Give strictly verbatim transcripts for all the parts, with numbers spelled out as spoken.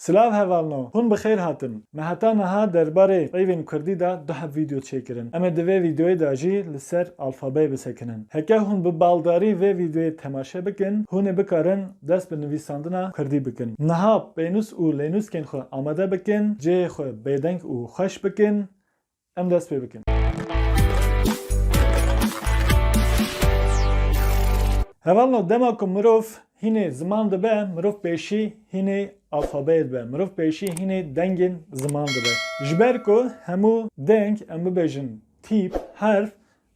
Silav hevalno, hûn bi xêr hatin. Me heta niha derbarê peyvên kurdî de du heb vîdeo çêkirin. Em ê di vê vîdeoyê de jî li ser alfabeyê bisekinin. Heke hûn bi baldarî vê vîdeoyê temaşe bikin, hûn ê bikarin dest bi nivîsandina kurdî bikin. Niha pênûs û lênûskên xwe amade bikin, cihê xwe bêdeng û xweş bikin. Em dest pê bikin. Hevalno, dema ku mirov hînê ziman dibe, mirov pêşî hînê alfabeyê dibe, mirov pêşî hînê dengên ziman dibe. Ji ber ku hemû deng, em bibêjin tîp, herf,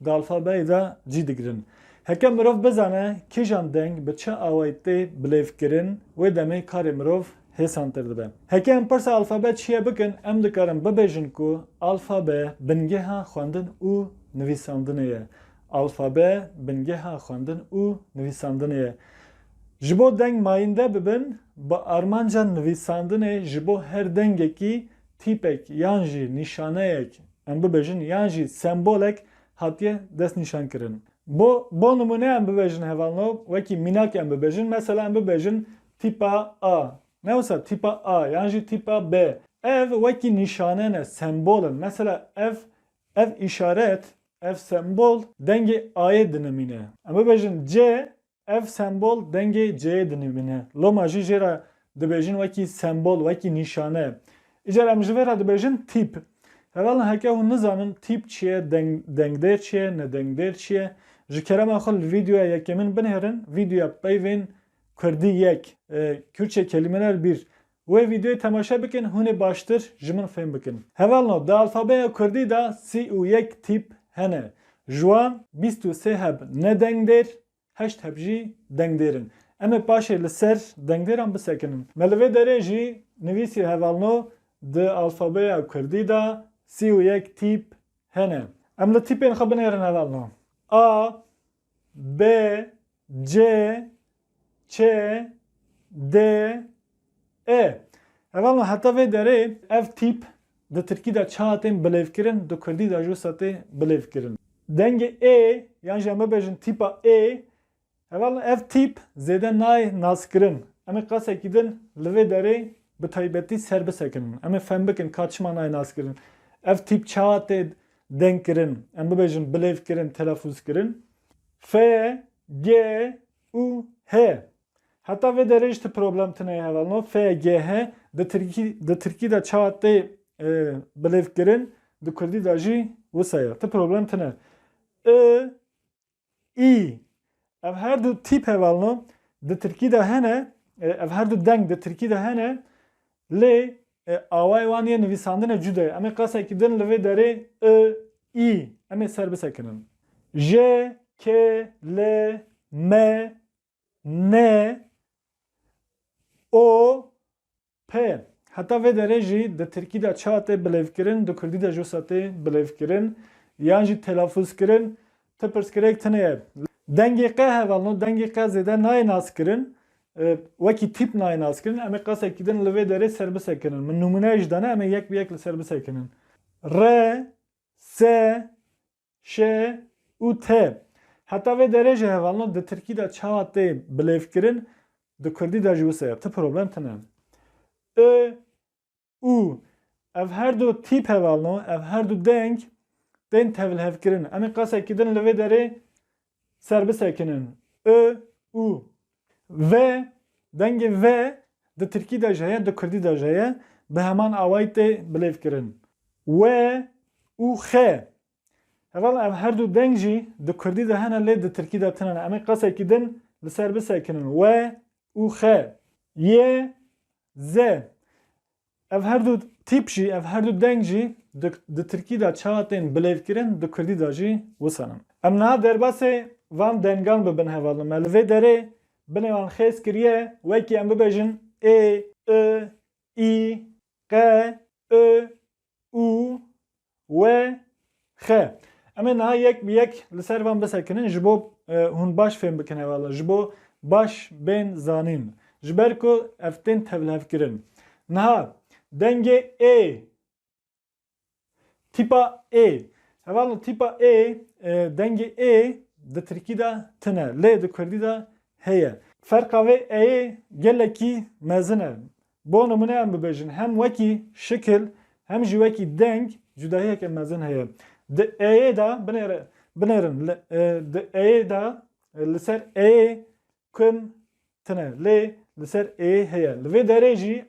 di alfabeyê de cî digirin. Heke mirov bizane kîjan deng bi çi awayî tê bilêvkirin, wê demê karê mirov hêsantir dibe. Heke em pirsa alfabe çi ye bikin, em dikarin bibêjin ku alfabe bingeha xwendin û nivîsandinê ye. Alfabe bingeha xwendin û nivîsandinê ye. Ji bo deng mayînde bibin, bi armanca nivîsandinê ji bo her dengekî tîpek yan jî nîşaneyek, em bibêjin, yan jî sembolek hatiye destnîşankirin. Bo, bo nimûne em bibêjin hevalno, wekî mînak em bibêjin, mesela em bibêjin tîpa A. Ne wisa tîpa A, yan jî tîpa B. Ev wekî nîşane ne, sembol in. Mesela ev, ev îşaret, ev sembol dengê Ayê dinimîne. Em bibêjin C, ev sembol dengê C'yê dinimîne. Loma jî jê re dibêjin wekî sembol, wekî nîşane. Îcar em ji vê re dibêjin tîp. Hevalin, heke hûn nizanin tîp çi ye, deng-, dengdêr çi ye, nedengdêr çi ye, ji kerema xwe li vîdeoya yekemîn binêrin, vîdeoya peyvên kurdî yek, e, Kürtçe kelimeler bir. Wê vîdeoyê temaşe bikin, hûn ê baştir ji min fêm bikin. Hevalno, di alfabeya kurdî de sî û yek tîp hene. Ji wan bîst û sê heb nedengdêr, heşt heb jî dengdêr in. Em ê paşê li ser dengdêran bisekinin. Me li vê derê jî nivîsî hevalno, di alfabeya kurdî de sî û yek tîp hene. Em li tîpên xwe binêrin hevalno. A, B, C, Ç, D, E. Hevalno, heta vê derê ev tîp di tirkî de çawa tên bilêvkirin, di kurdî de jî wisa tê bilêvkirin. Dengê ê, yan jî em bibêjin tîpa ê, hevalno, ev tîp zêde nayê naskirin. Em ê qasekî din li vê derê bi taybetî ser bisekinin. Em ê fem bikin ka çima nayê naskirin. Ev tîp çawa tê dengkirin, em bibêjin bilêvkirin, telafûzkirin. F, G û H. Heta vê derê jî ti problem tine ye hevalno. F, G, H di tirkî, di tirkî de çawa tê, e, bilêvkirin, di kurdî de jî wisa ye. Ti problem tine. I, î. Ev her du tîp hevalno di tirkî de hene, e, ev her du deng di tirkî de hene, lê, e, awayê wan yê nivîsandine cuda ye. Em ê qasekî din li vê derê I, î. Em ê ser bisekinin. J, K, L, M, N, O, P. Heta vê derê jî di tirkî de ça tê bilêvkirin, di kurdî de jî wisa tê bilêvkirin, yan jî telafûzkirin. Ti pirsgirêk tune ye. Dengê qe hevalno, dengê qe zêde nayê naskirin, e, wekî tîp nayê naskirin. Em ê qasekî din li vê derê ser bisekinin. Min nimûneyê jî dane, em ê yek bi yek li ser bisekinin. R, S, Ş û T. Heta vê derê jî hevalno di tirkî de çawa tê bilêvkirin, di kurdî de jî wisa ye. Ti problem tine. I, û. Ev her du tîp hevalno, ev her du deng tên tevlihevkirin. Em ê qasekî din li vê derê ser bisekinin. I, û. V, dengê V di tirkî de jî heye, di kurdî de jî heye. Bi heman awayî tê bilêvkirin. W û X. Heval ev her du deng jî di kurdî de hene, lê di tirkî de tune ne. Em ê qasekî din li ser bisekinin. W û X. Y, Z. Ev her du tîp jî, ev her du deng jî di, di tirkî de çawa tên bilêvkirin, di kurdî de jî wisa ne. Em niha derbasê van dengan bibin hevalno. Me li vê derê binê wan xêz kiriye, wekî em bibêjin ê, i, î, qe, ö, û, we, xe. Em ê niha yek bi yek li ser van bisekinin, ji bo, e, hûn baş fêm bikin hevalno, ji bo baş bên zanîn. Ji ber ku ev tên tevlihevkirin. Niha dengê ê, tîpa ê. Hevalno tîpa ê, e, dengê ê di tirkî de tune, lê di kurdî de heye. Ferqa vê êyê gelekî mezin e. Bo nimûne em bibêjin, hem wekî şikil, hem jî wekî deng cudahiyeke mezin heye. Di êyê de, binêre-, binêrin, li, e, di êyê de, e, li ser ê kum tine, lê li ser ê heye. Li vê derê jî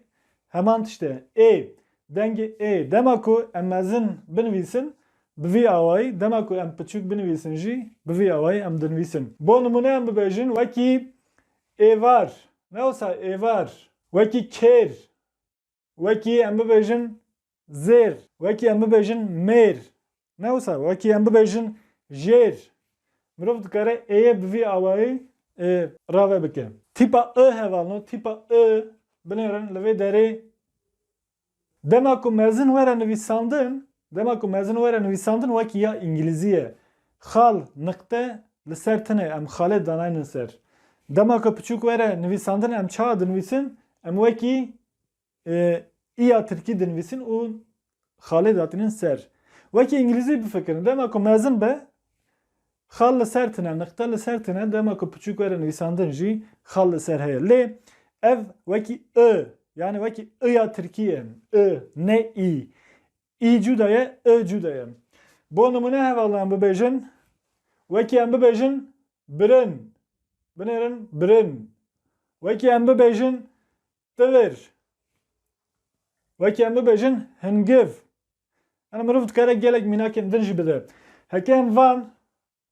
heman tişt e. Ê, dengê ê. Dema ku em mezin binivîsin, bi vî awayî, dema ku em piçûk binivîsin jî, bi vî awayî em dinivîsin. Bo nimûne em bibêjin, wekî êvar, ne wisa êvar, wekî kêr, wekî em bibêjin zêr, wekî em bibêjin mêr, ne wisa, wekî em bibêjin jêr. Mirov dikare êyê bi vî awayî, e, rave bike. Tîpa i hevalno, tîpa i, binêrin li vê derê. Dema ku mezin were nivîsandin, dema ku mezin were nivîsandin wekî ya îngilîzî ye. Xal, niqte li ser tine, em xalê danaynin ser. Dema ku piçûk were nivîsandin, em çawa dinivîsin? Em wekî, e, î ya tirkî dinivîsin û xalê datînin ser. Wekî îngilîzî bifikirin. Dema ku mezin be, xal li ser tine, niqte li ser tine, dema ku piçûk were nivîsandin jî xal li ser heye. Lê ev wekî i, yani wekî i ya tirkî ye. I, ne î. Î cuda ye, i cuda ye. Bo nimûne hevalno em bibêjin, wekî em bibêjin birin. Binêrin birin. Wekî em bibêjin tivir. Wekî em bibêjin hingiv. Yani mirov dikare gelek mînakên din jî bide. Heke em van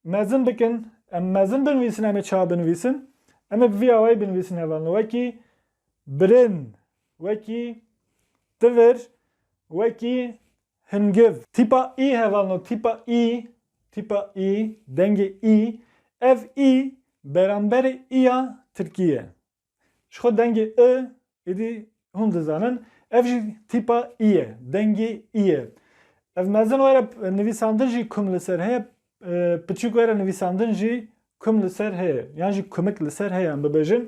mezin bikin, em mezin binivîsin, em ê çawa binivîsin? Em ê bi vî awayî binivîsin hevalno. Wekî birin, wekî tivir, wekî hingiv. Tîpa î hevalno, tîpa î, tîpa î, dengê î. Ev î beramberê î ya tirkî ye. Ji xwe dengê i, êdî hûn dizanin. Ev jî tîpa î ye, dengê î ye. Ev mezin were nivîsandin jî kum li ser heye, e, piçûk were nivîsandin jî kum li ser heye. Yan jî kumik li ser heye em bibêjin.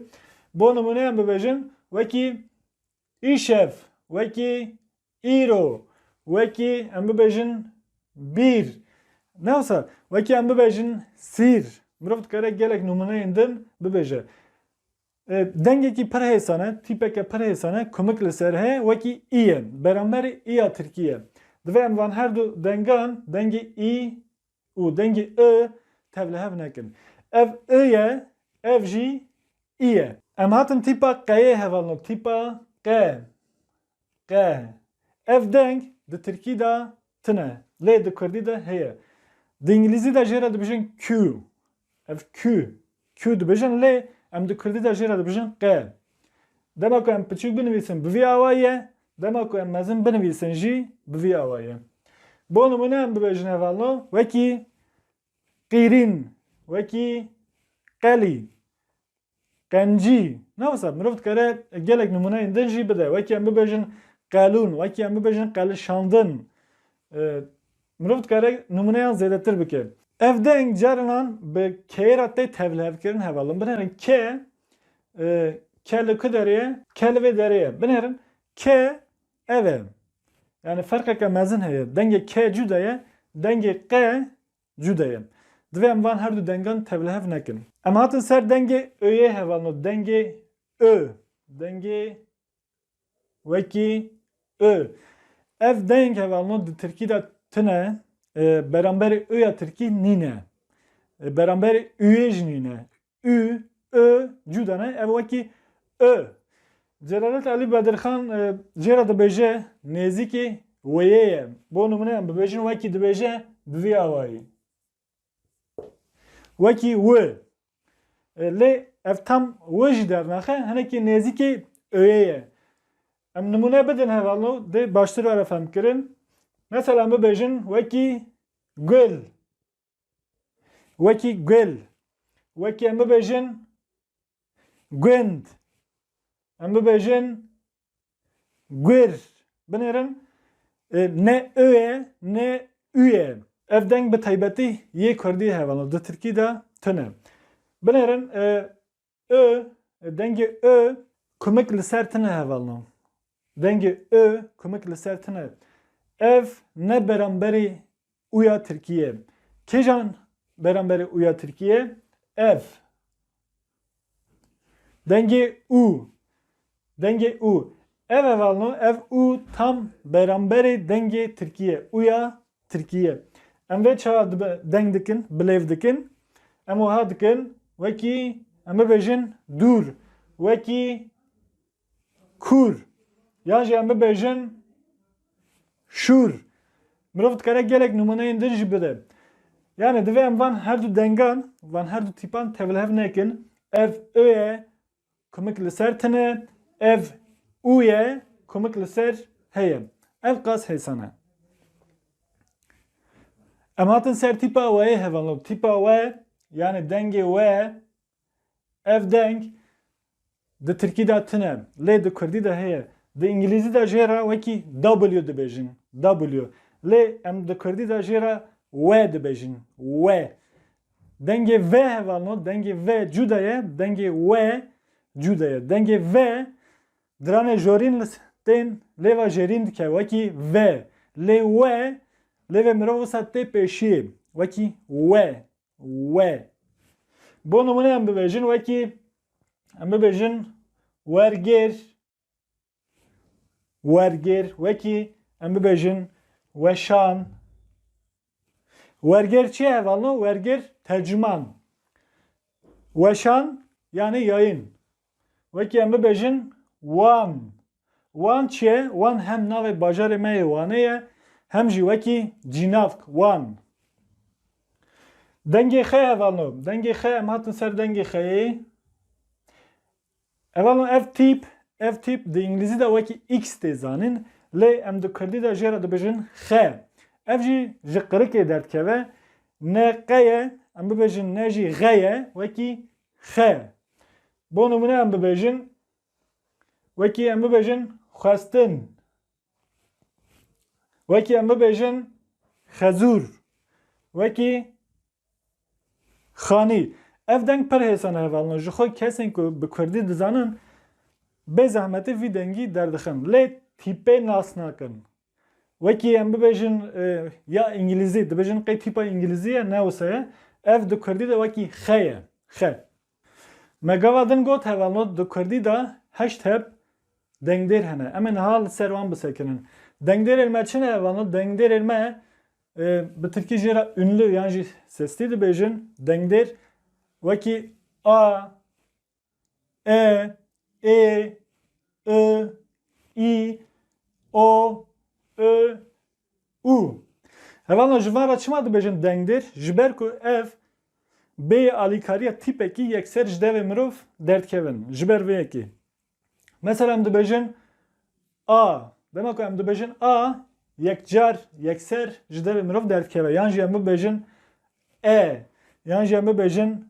Bo nimûne em bibêjin, wekî îşev, wekî îro, wekî em bibêjin bîr. Ne wisa, wekî em bibêjin sîr. Mirov dikare gelek nimûneyên din bibêje. E, dengekî pir hêsan e, tîpeke pir hêsan e, kumik li ser heye, wekî î ye. Beramberê î ya tirkî ye. Divê em van her du dengan, dengê î û dengê i tevlihev nekin. Ev i ye, ev jî î ye. Em hatin tîpa qeyê hevalno, tîpa qe. Qe. Ev deng di tirkî de tune, lê di kurdî de heye. Di îngilîzî de jê re dibêjin Q. Ev Q. Q dibêjin, lê em di kurdî de jê re dibêjin qe. Dema ku em piçûk binivîsin bi vî awayî ye, dema ku em mezin binivîsin jî bi vî awayî ye. Bo nimûne em bibêjin hevalno, wekî qîrîn, wekî qelî, qencî. Ne wisa, mirov dikare gelek nimûneyên din jî bide. Wekî em bibêjin qelûn, wekî em bibêjin qelişandin. E, mirov dikare nimûneyan zêdetir bike. Ev deng carinan bi keyê re tê tevlihevkirin hevalin. Binêrin ke, e, ke li ku derê ye? Ke li vê derê ye. Binêrin ke ev e. Yani ferqeke mezin heye. Dengê ke cuda ye, dengê qe cuda ye. Divê em van her du dengan tevlihev nekin. Em hatin ser dengê öyê hevalno, dengê ö, dengê wekî ö. Ev deng hevalno di tirkî de tune, e, beramberê ö ya tirkî nîne. E, beramberê üyê jî nîne. Ü, ö, cuda ne, ev wekî ö. Celalet Elî Bedirxan, e, jê re dibêje nêzîkî wêyê ye. Bo nimûne em bibêjin wekî dibêje bi vî awayî. Wekî wi. E, lê ev tam wi jî dernaxe, hinekî nêzîkî öyê ye. Em nimûne bidin hevalno, dê baştir were fehmkirin. Mesela em bibêjin wekî gul. Wekî gul. Wekî em bibêjin gund. Em bibêjin gur. Binêrin, e, ne ö ye, ne ü ye. Ev deng bi taybetî yê kurdî hevalno. Di tirkî de tune. Binêrin, e, Ö, dengê ö kumik li ser tine hevalno. Dengê ö kumik li ser tine. Ev ne beramberî uya tirkî ye. Kêjan beramberî uya tirkî ye? Ev. Dengê u. Dengê u. Ev hevalno, ev û tam beramberê dengê tirkî ye. Ûya tirkî ye. Em vê çawa dibe-, deng dikin, bilêv dikin? Em wiha dikin, wekî em bibêjin dûr, wekî kûr, yan jî em bibêjin şûr. Mirov dikare gelek nimûneyên din jî bide. Yani divê em van her du dengan, van her du tîpan tevlihev nekin. Ev ö ye, kumik li ser tine, ev û ye, kumik li ser heye. Ev qas hêsan e. Em hatin ser tîpa weyê hevalno. Tîpa we, yani dengê we, ev deng di tirkî de tune, lê di kurdî de heye. Di îngilîzî de jê re wekî W dibêjin. W. Lê em di kurdî de jê re we dibêjin. We. Dengê V hevalno, dengê V cuda ye, dengê we cuda ye. Dengê V diranê jorîn li s-, tên lêva jêrîn dike, wekî V. Lê we, lêvê mirov wisa tê pêşiyê, wekî we, we. Bo nimûne em bibêjin, wekî em bibêjin wergêr, wergêr, wekî em bibêjin weşan. Wergêr çi ye hevalno? Wergêr tercüman. Weşan yani yayın. Wekî em bibêjin wan. Wan çi ye? Wan hem navê bajarê me yê Wanê ye, hem jî wekî cînavk wan. Dengê xe hevalno. Dengê xe, em hatin ser dengê xeyê. Hevalno, ev tîp, ev tîp di îngilîzî de wekî X tê zanîn, lê em di kurdî de jê re dibêjin xe. Ev jî ji qirikê derdikeve. Ne qe ye, em bibêjin ne jî xe ye, wekî xe. Bo nimûne em bibêjin, wekî em bibêjin xwestin. Wekî em bibêjin xezûr. Wekî xanî. Ev deng pir hêsan e hevalno. Ji xwe kesên ku bi kurdî dizanin, bê zehmetî vî dengî derdixin. Lê tîpê nas nakin. Wekî em bibêjin, e, ya îngilîzî, dibêjin qey tîpa îngilîzî ye, ne wisa ye. Ev di kurdî de wekî xe ye. Xe. Me gava din got hevalno, di kurdî de heşt heb dengdêr hene. Em ê niha li ser wan bisekinin. Dengdêrên me çi ne hevalno? Dengdêrên me, e, bi tirkî jê re ünlü yan jî sesli dibêjin. Dengdêr wekî a, e, ê, i, î, o, ö, û. Hevalno, ji van re çima dibêjin dengdêr? Ji ber ku ev bê alîkariya tîpekî yekser ji devê mirov derdikevin. Ji ber vê yekê. Mesela em dibêjin a. Dema ku em dibêjin a, yekcar, yekser ji devê mirov derdikeve. Yan jî em bibêjin e. Yan jî em bibêjin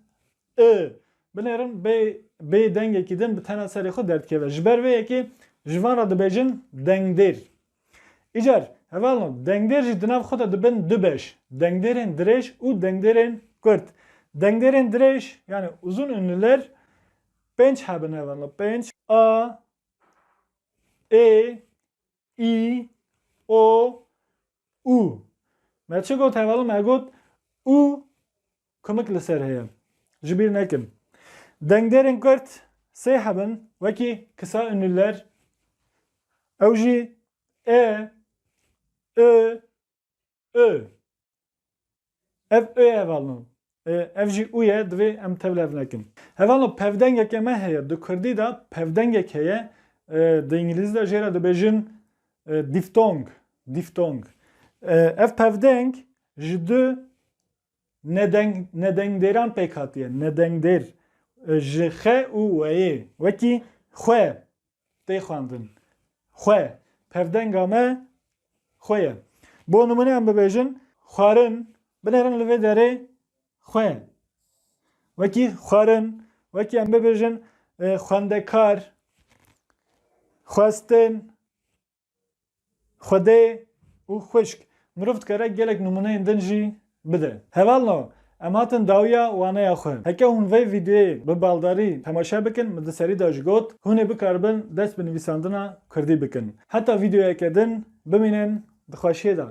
i. Binêrin bê, bê dengekî din bi tena serê xwe derdikeve. Ji ber vê yekê ji van re dibêjin dengdêr. Îcar, hevalno, dengdêr jî di nav xwe de dibin du beş. Dengdêrên dirêj û dengdêrên kurt. Dengdêrên dirêj, yani uzun ünlüler, pênc hebin hevalno. Pênc, a, ê, î, o, û. Me çi got hevalno? Me got û kumik li ser heye. Ji bîr nekin. Dengdêrên kurt sê hebin, wekî kısa ünlüler. Ew jî e, ö, ö. Ev ö ye hevalno. E, ev jî û ye, divê em tevlihev nekin. Hevalno, pevdengeke me heye. Di kurdî de pevdengek heye. E, di îngilîzî de jê re dibêjin, e, diftong. Diftong. E, ev pevdeng ji du nedeng-, nedengdêran pêk hatiye. Nedengdêr. E, ji xe û weyê. Wekî xwe tê xwendin. Xwe. Pevdenga me xwe ye. Bo nimûne em bibêjin xwarin, binêrin li vê derê xwe. Wekî xwarin, wekî em bibêjin, e, xwendekar, xwestin, xwedê û xwişk. Mirov dikare gelek nimûneyên din jî bide. Hevalno, em hatin dawiya waneya xwe. Heke hûn vê vîdeoyê bi baldarî temaşe bikin, min di serî de jî got, hûn ê bikaribin dest bi nivîsandina kurdî bikin. Heta vîdeoyeke din bimînin di xweşiyê de.